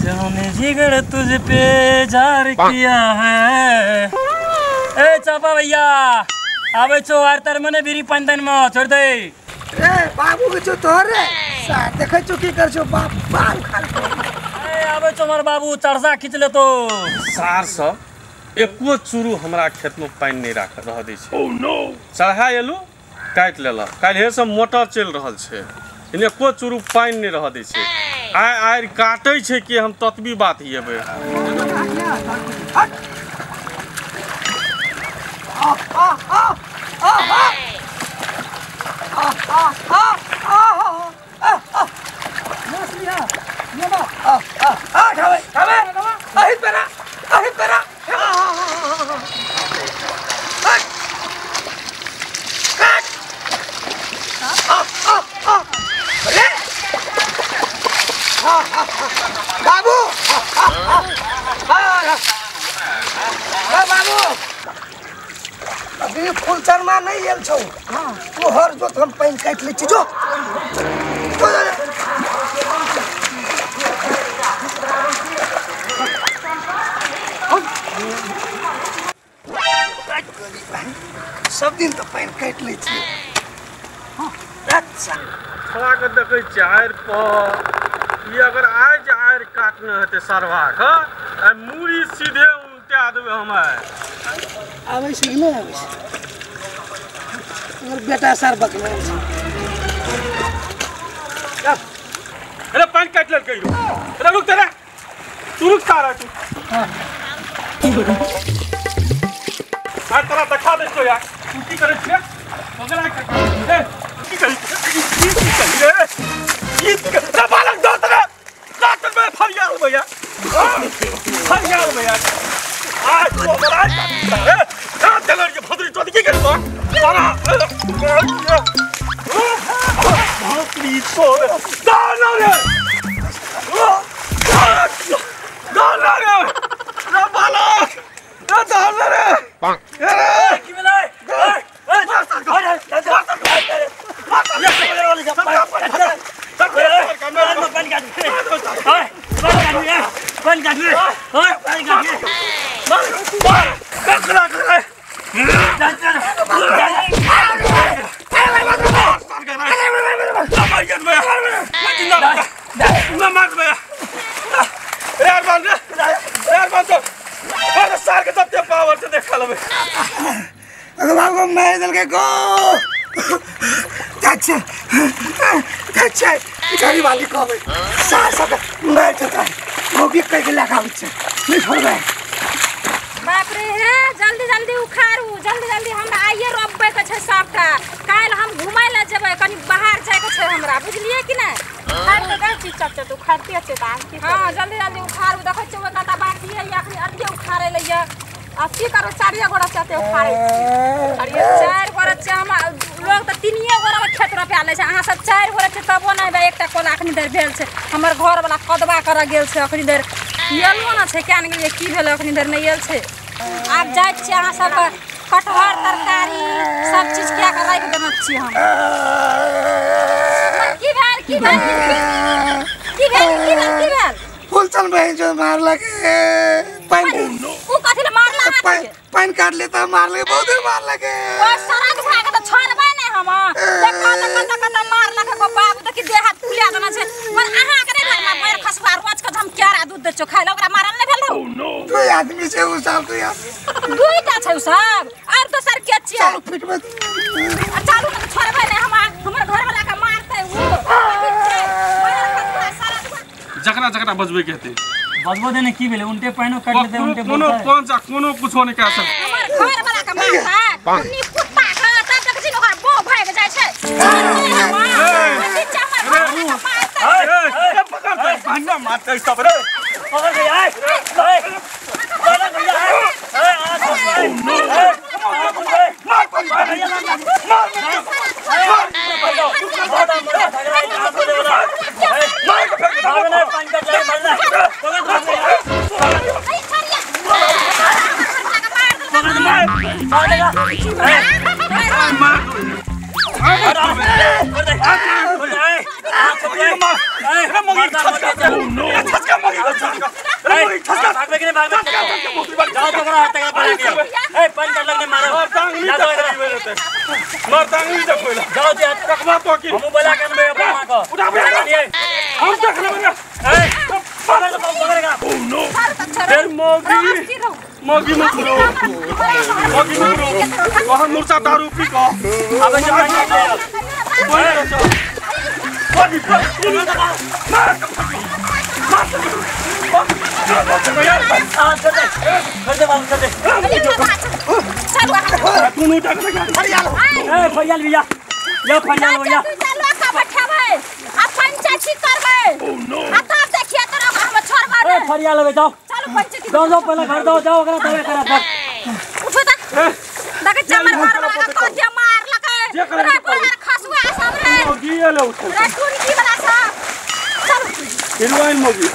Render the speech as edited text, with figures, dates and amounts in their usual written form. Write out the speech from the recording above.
जाने जिगर तुझ पे जार किया है। ए चापा भैया आवे छो आर तर मने बीरी पंदन में छोड़ दे। ए बाबू के छो तोर रे सार देखै छो की कर छो बाप बाल खाल। ए आवे छो हमर बाबू चरसा खींच ले तो सार सब एको चूरू हमरा खेत में पानि नहीं राख रह दै छै। ओह नो चढ़ा एलु काटि लेलक काल्हि से मोटर चलि रहल छै लेकिन एको चूरू पानि नहीं रह दै छै। आइ आइ काटै छै कि हम ततबी बात हेबै। बाबू बाबू अभी फूलचरमा नहीं आयल छौ। तू हर जोत हम पानि काटि लै छी जो। सब दिन तो पानि काटि लै छी। अच्छा छोड़ा के देखै छियै आड़ि पर ई अगर आज आड़ि काटने हेतै सरवा के आ मूड़ी सीधे उनटा देबै हम। आबै छै कि नहि आबै छै? हमर बेटा सार बकले छै। अरे पानि काटि लेलकै रौ। अरे रुक तेरा तू रुक सारा तू। हां आ तोरा देखा दै छौ यार तू की करै छियै ओकरा ए की करै की करै रे की करै बालक दो तोरा काट में फरियाल भैया फरियाल भैया आज तो बड़ा ए का चलर के भद्री चोद की करबो तोरा भद्री चोद दाना रे दाना रे रे बालक रे दाना रे ए की भेलै ए बाप रे हे जल्दी जल्दी उखाड़ू जल्दी जल्दी हमरा आइए रोपबै के छै सबटा। काल्हि हम घुमै लए जेबै कनी बाहर जाय के छै हमरा बुझलियै कि नहि? उखाड़ तऽ दै छी चचा तऽ उखाड़ते छै तऽ आब की? हां जल्दी जल्दी उखाड़ू देखै छियै ओहि कता बाकी है अखनी अतिए उखाड़ै लए ये। आ की करू चारिए गोरा चते उखाड़ै छी। चारि गोरा छै हम लोग तऽ तीनिए गोरा मे खेत रोपा लै छै अहाँ सब चारि गोरा छै तबो नहि बा एकटा कोला अखनी धरि भेल छै। हमर घर वाला कदवा करऽ गेल छै अखनी धरि एलो ना छै क्या गेलियै की भेलै अखनी धरि नहि आयल छै। आब जाइ छियै अहाँ सबके कटहर तरकारी सब चीज कए कऽ राखि देने छियै हम। की भेल की भेल की भेल की भेल की भेल? फूलचन बहन जो मारलक पानि उ कथि ले मारलक? पानि काट लेता मारलक बहुत मारलक। ओ सड़क भाग तऽ छोड़बै नहि हम। देखो तऽ कत कत मारलक गो बाबू देखि देह हाथ फुला देने छै। पर अहाँ के नहि भेल पैर खसुआ रोज के हम केरा दूध दै छौ खाइ लए ओकरा मारल नहि भेल? दू आदमी छै उ सब दू आदमी दुईटा छै उ सब आर दोसर के छियै? चालू फिटबै आ चालू तऽ छोड़बै नहि हम हमर घर वाला के मारतै उ। जकरा जकरा बजबै के हेतै बजबो देने की भेलै उनटे पानिओ काटि लेतै उनटे कोनो पंच आ कोनो कुछो नहि कए सकै। हमर घर वाला के मारतै नी कुत्ता के तब देखै छी ने ओकर बोह भागि जाइ छै। ए पकड़ भांगा मारतै सब रे पकड़ गई आय आय पकड़ गई आय ए आ मार मार मार मार। रे मगी छचका छचका मगी छचका रे मगी छचका भागबे कि नहीं भागबे जाओ तकरा तकरा पानी ए पानी कर लगने मारो मार तांगली तक मार तांगली तक कोइला जाओ जे रखवा तो की हम बोला के बे अपन मां को उठा बे हम देख ले ए पकड़ तो पकड़ेगा ओ नो फिर मगी मगी मत रो मगी मत रो वहां मुर्चा दारू पी को अब जे पानी पानी पानी मार मार कर दे बाबू कर दे तू उठा के ए फरियाल भैया यो फरियाल भैया चलो का बैठाबै आ पंचायती करबै आ तब देखिए तोरा हम छोड़बै ए फरियाल बे जाओ चलो पंचायती जाओ जाओ पहले घर दो जाओ ओकरा तबे करा तब उठो त देख चमर मार वाला को जे मार लके रे बोला खसुआ सब रे मगी ले उठो रे टुनकी वाला सब चलो हिरोइन मगी